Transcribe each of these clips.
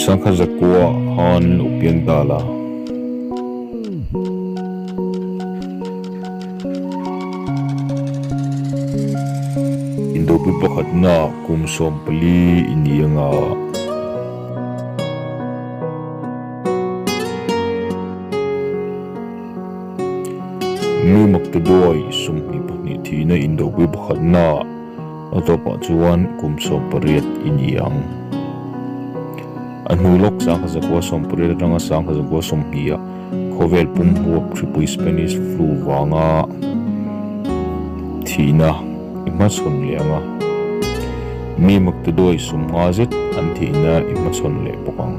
Sangha zakua khan lo piang ta la. Indopui pakhatna kum 14 i ni anga. Mi maktaduai 22 thihna indopui pakhatna a tawpah chuan kum 18 i ni ang. A hnu lawk 1980 atanga 1920 ah khawvel pum huap hripui Spanish flu vanga thihna i hmachhawn leh ang a, mi maktaduai 50 zet an thihna i hmachhawn leh bawk ang.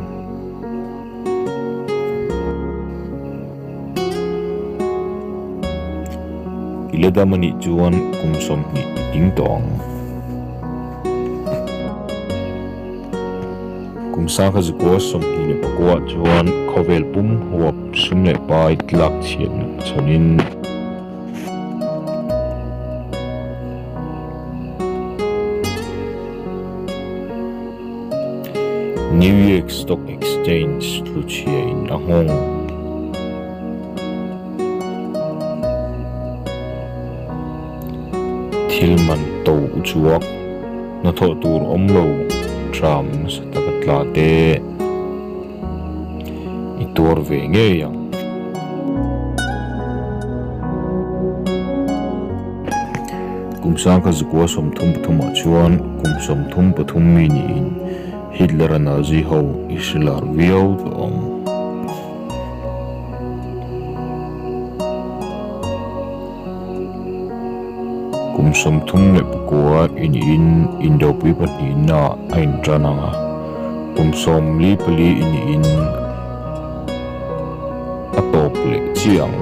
I la dam anih chuan kum 20 i tling tawh ang. Kum 1929 ah chuan khawvel pum huap sum leh pai tlak chhiat chhawnin New York Stock Exchange tluchhia in a nghawng. Thil man to uchuak, hnathawh tur awm lo tram nasa taka tla te i tuar ve ngei ang. Kum 1933 ah chuan kum 33 mi niin Hitler-a Nazi ho i hre lar viau tawh ang. Kum 39 i niin Indopui pahnihna a intan ang a, kum 44 i niin a tawp leh chiah ang.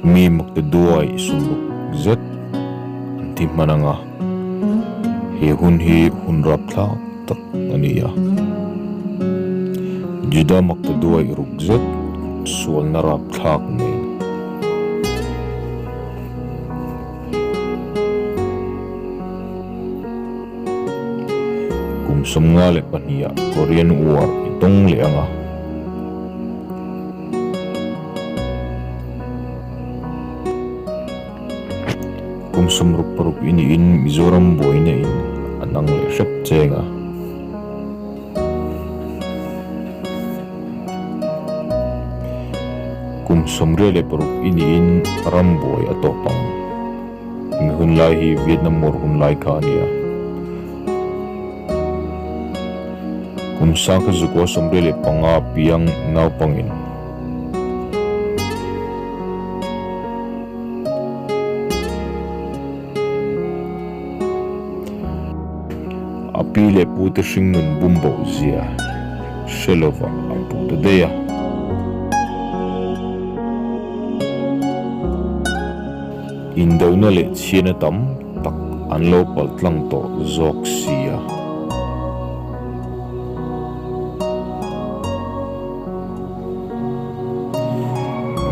Mi maktaduai sumruk zet an ti hman ang a, he hun hi hun rapthlak tak a ni a. Juda maktaduai ruk zet sualna rapthlak nen. Kum 52 ah Korean War i tawng leh ang a. Kum 66 i niin Mizoram buaina in a nang leh hrep cheng a. Kum 86 i niin ram buai a tawp ang. Mi hun lai hi Vietnam War hun lai kha a ni a. Kum 1975 piang naupangin. A pi leh pu te hringnun bum boh zia hre lova a puh ta daih a. Indona leh chhiatna tam tak an lo palh tlang tawh zawk si a.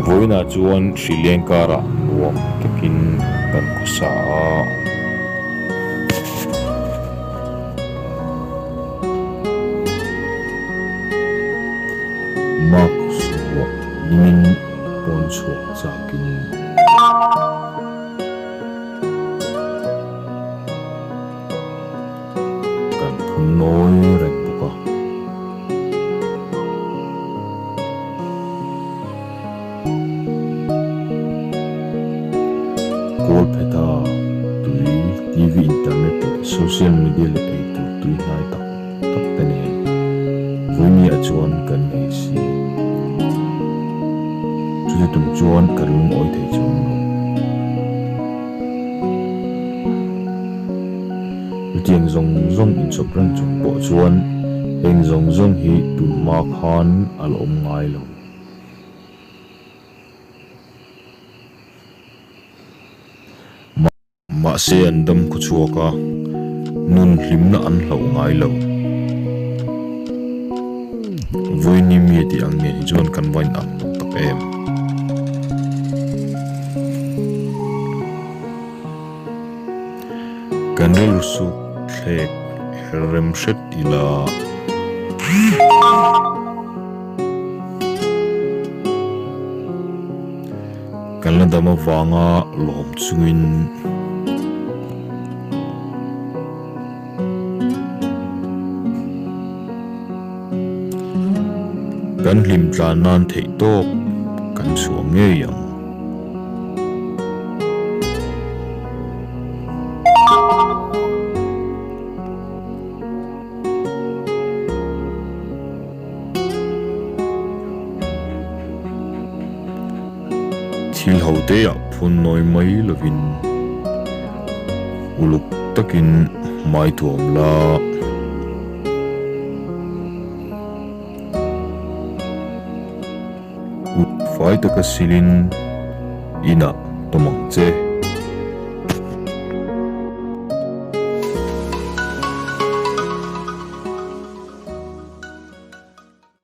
Vawiinah chuan hri leng karah nuam takin kan khawsa a. Mask vuah hlimin pawn chhuak chakin. Kan phun nawi reng bawk a. Kawl pheta tui, TV, internet leh social media leh eitur tui hnai tak tak te nen vawinia chuan kan nei si. Chuti tum chuan ka lungawi thei chuang lo. Chutiang zawng zawng inchawp reng chung pawh chuan heng zawng zawng hi tun hma khan a la awm ngai lo. Mahse an dam khaw chhuak a, nun hlimna an hlauh ngai lo. Vawiini mi tih ang nen hi chuan kan va inang. Ang lo tak em. Kan rilru suk thlek her rem hret ila. Kan la dam avanga lawm chungin. Kan hlim tlan nan theih tawk kan chhuah ngei ang. Thil ho te ah phun nawi mai lovin uluk takin hmai thuam la. Kut fai taka silin inah tawm ang che.